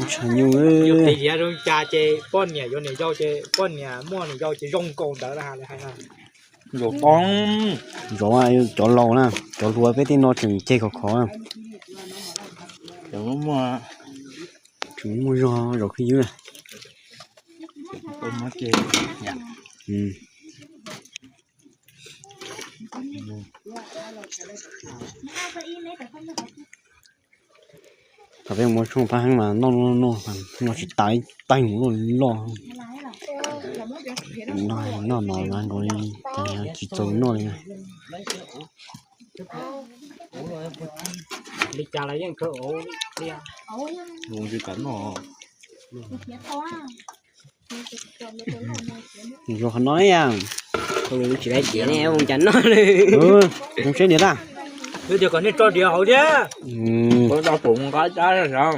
Tshav nyuj. Yus tias zoo cas ces poj niam yuav niam yau ces poj niam muaj niam yau ces zoo nkaus ntawd hais. Zov cov laus na, cov hluas peb tej no tseem ceg khov khov. Tseem muaj zog zov khwb ywb na. Thaum peb mus ua tshooj pab heeb mas noj noj noj tsis tas ib taig mus loj loj. Noj no mas nkaus li cas tsis txaus noj li. Li cas los yeej kawg ua li. Zoo li cas noj. Zoo qhov no yam. Tsis laiv diav ne, ua cas noj li. Zoo siab diav tag. Wb tias kom nej tso diav hauv thiab. Ua tau pum nqa cab sav.